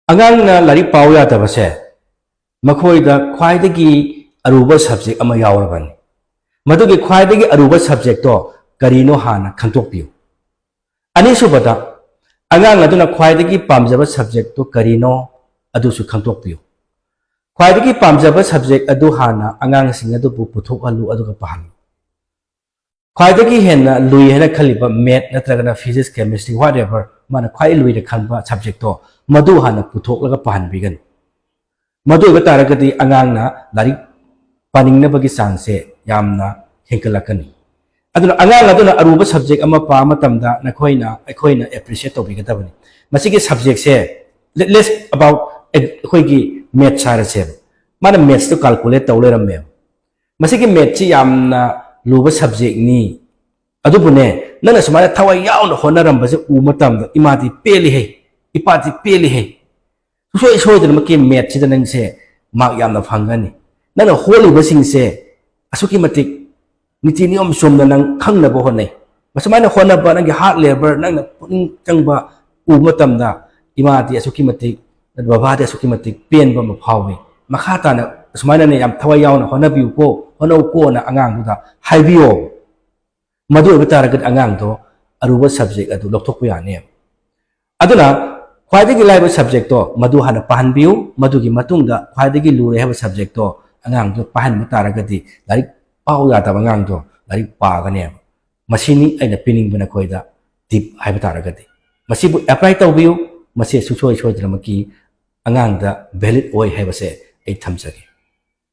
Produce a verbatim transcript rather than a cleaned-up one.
ꯑꯉꯥꯡꯅ ꯂꯥꯏꯔꯤꯛ ꯄꯥꯎ ꯌꯥꯗꯕꯁꯦ ꯃꯈꯣꯏꯗ ꯈ꯭ꯋꯥꯏꯗꯒꯤ ꯑꯔꯨꯕ ꯁꯕꯖꯦꯛ ꯑꯃ ꯌꯥꯎꯔꯕꯅꯤ꯫ ꯃꯗꯨꯒꯤ ꯈ꯭ꯋꯥꯏꯗꯒꯤ ꯑꯔꯨꯕ ꯁꯕꯖꯦꯛꯇꯣ ꯀꯔꯤꯅꯣ ꯍꯥꯟꯅ ꯈꯪꯗꯣꯛꯄꯤꯌꯨ꯫ ꯑꯅꯤꯁꯨꯕꯗ, ꯑꯉꯥꯡ ꯑꯗꯨꯅ ꯈ꯭ꯋꯥꯏꯗꯒꯤ ꯄꯥꯝꯖꯕ ꯁꯕꯖꯦꯛꯇꯨ ꯀꯔꯤꯅꯣ, ꯑꯗꯨꯁꯨ ꯈꯪꯗꯣꯛꯄꯤꯌꯨ꯫ ꯈ꯭ꯋꯥꯏꯗꯒꯤ ꯄꯥꯝꯖꯕ ꯁꯕꯖꯦꯛ ꯑꯗꯨ ꯍꯥꯟꯅ ꯑꯉꯥꯡꯁꯤꯡ ꯑꯗꯨꯕꯨ ꯄꯨꯊꯣꯛꯍꯜꯂꯨ, ꯑꯗꯨꯒ ꯄꯥꯍꯜꯂꯨ꯫ ꯈ꯭ꯋꯥꯏꯗꯒꯤ ꯍꯦꯟꯅ ꯂꯨꯏ ꯍꯥꯏꯅ ꯈꯜꯂꯤꯕ ꯃꯦꯠ ꯅꯠꯇ꯭ꯔꯒꯅ ꯐꯤꯖꯤꯛꯁ, ꯀꯦꯃꯤꯁꯇ꯭ꯔꯤ, ꯋꯥꯠ ꯑꯦꯚꯔ ꯃꯥꯅ ꯈ꯭ꯋꯥꯏ ꯂꯨꯏꯅ ꯈꯟꯕ ꯁꯕꯖꯦꯛꯇꯣ, ꯃꯗꯨ ꯍꯥꯟꯅ ꯄꯨꯊꯣꯛꯂꯒ ꯄꯥꯍꯟꯕꯤꯒꯅꯤ꯫ ꯃꯗꯨ ꯑꯣꯏꯕ ꯇꯥꯔꯒꯗꯤ ꯑꯉꯥꯡꯅ ꯂꯥꯏꯔꯤꯛ ꯄꯥꯅꯤꯡꯅꯕꯒꯤ ꯆꯥꯡꯁꯦ ꯌꯥꯝꯅ ꯍꯦꯟꯒꯠꯂꯛꯀꯅꯤ꯫ ꯑꯗꯨꯅ ꯑꯉꯥꯡ ꯑꯗꯨꯅ ꯑꯔꯨꯕ ꯁꯕꯖꯦꯛ ꯑꯃ ꯄꯥꯕ ꯃꯇꯝꯗ ꯅꯈꯣꯏꯅ, ꯑꯩꯈꯣꯏꯅ ꯑꯦꯄ꯭ꯔꯤꯁꯤꯌꯦꯠ ꯇꯧꯕꯤꯒꯗꯕꯅꯤ꯫ ꯃꯁꯤꯒꯤ ꯁꯕꯖꯦꯛꯁꯦ, let, let's about ꯑꯩꯈꯣꯏꯒꯤ ꯃꯦꯠꯁ ꯍꯥꯏꯔꯁꯦꯕ, ꯃꯥꯅ ꯃꯦꯠꯁꯇꯨ ꯀꯥꯜꯀꯨꯂꯦꯠ ꯇꯧ ꯂꯩꯔꯝꯃꯦꯕ꯫ ꯃꯁꯤꯒꯤ ꯃꯦꯠꯁꯤ ꯌꯥꯝꯅ ꯂꯨꯕ ꯁꯕꯖꯦꯛꯅꯤ, ꯑꯗꯨꯕꯨꯅꯦ, ꯅꯪꯅ ꯁꯨꯃꯥꯏꯅ ꯊꯋꯥꯏ ꯌꯥꯎꯅ ꯍꯣꯠꯅꯔꯝꯕꯁꯦ ꯎꯕ ꯃꯇꯝꯗ ꯏꯃꯥꯗꯤ ꯄꯦꯜꯂꯤꯍꯦ, ꯏꯄꯥꯗꯤ ꯄꯦꯜꯂꯤꯍꯦ, ꯁꯨꯡꯁꯣꯏ ꯁꯣꯏꯗꯅꯃꯛꯀꯤ ꯃꯦꯠꯁꯤꯗ ꯅꯪꯁꯦ ꯃꯥꯔꯛ ꯌꯥꯝꯅ ꯐꯪꯒꯅꯤ꯫ ꯅꯪꯅ ꯍꯣꯠꯂꯤꯕꯁꯤꯡꯁꯦ ꯑꯁꯨꯛꯀꯤ ꯃꯇꯤꯛ ꯅꯤꯇꯤ ꯅꯤꯌꯣꯝ ꯆꯨꯝꯅ ꯅꯪ ꯈꯪꯅꯕ ꯍꯣꯠꯅꯩ꯫ ꯑꯁꯨꯃꯥꯏꯅ ꯍꯣꯠꯅꯕ, ꯅꯪꯒꯤ ꯍꯥꯔꯗ ꯂꯦꯕꯔ, ꯅꯪꯅ ꯄꯨꯛꯅꯤꯡ ꯆꯪꯕ ꯎꯕ ꯃꯇꯝꯗ ꯏꯃꯥꯗꯤ ꯑꯁꯨꯛꯀꯤ ꯃꯇꯤꯛ, ꯕꯕꯥꯗꯤ ꯑꯁꯨꯛꯀꯤ ꯃꯇꯤꯛ ꯄꯦꯟꯕ ꯑꯃ ꯐꯥꯎꯏ꯫ ꯃꯈꯥ ꯇꯥꯅ ꯑꯁꯨꯃꯥꯏꯅꯅꯦ ꯌꯥꯝ ꯊꯋꯥꯏ ꯌꯥꯎꯅ ꯍꯣꯠꯅꯕꯤꯌꯨꯀꯣ, ꯍꯣꯠꯅꯧꯀꯣꯅ ꯑꯉꯥꯡꯗꯨꯗ ꯍꯥꯏꯕꯤꯌꯣ꯫ ꯃꯗꯨ ꯑꯣꯏꯕ ꯇꯥꯔꯒꯗꯤ ꯑꯉꯥꯡꯗꯣ ꯑꯔꯨꯕ ꯁꯕꯖꯦꯛ ꯑꯗꯨ ꯂꯧꯊꯣꯛꯄ ꯌꯥꯅꯦꯕ꯫ ꯑꯗꯨꯅ ꯈ꯭ꯋꯥꯏꯗꯒꯤ ꯂꯥꯏꯕ ꯁꯕꯖꯦꯛꯇꯣ ꯃꯗꯨ ꯍꯥꯟꯅ ꯄꯥꯍꯟꯕꯤꯌꯨ꯫ ꯃꯗꯨꯒꯤ ꯃꯇꯨꯡꯗ ꯈ꯭ꯋꯥꯏꯗꯒꯤ ꯂꯨꯔꯦ ꯍꯥꯏꯕ ꯁꯕꯖꯦꯛꯇꯣ ꯑꯉꯥꯡꯗꯣ ꯄꯥꯍꯟꯕ ꯇꯥꯔꯒꯗꯤ ꯂꯥꯏꯔꯤꯛ ꯄꯥꯎ ꯌꯥꯗꯕ ꯑꯉꯥꯡꯗꯣ ꯂꯥꯏꯔꯤꯛ ꯄꯥꯒꯅꯦꯕ꯫ ꯃꯁꯤꯅꯤ ꯑꯩꯅ ꯄꯤꯅꯤꯡꯕ ꯅꯈꯣꯏꯗ ꯇꯤꯞ ꯍꯥꯏꯕ ꯇꯥꯔꯒꯗꯤ꯫ ꯃꯁꯤꯕꯨ ꯑꯦꯄ꯭ꯂꯥꯏ ꯇꯧꯕꯤꯌꯨ꯫ ꯃꯁꯤ ꯁꯨꯡꯁꯣꯏ ꯁꯣꯏꯗꯅꯃꯛꯀꯤ ꯑꯉꯥꯡꯗ ꯚꯦꯂꯤꯗ ꯑꯣꯏ ꯍꯥꯏꯕꯁꯦ ꯑꯩ ꯊꯝꯖꯒꯦ꯫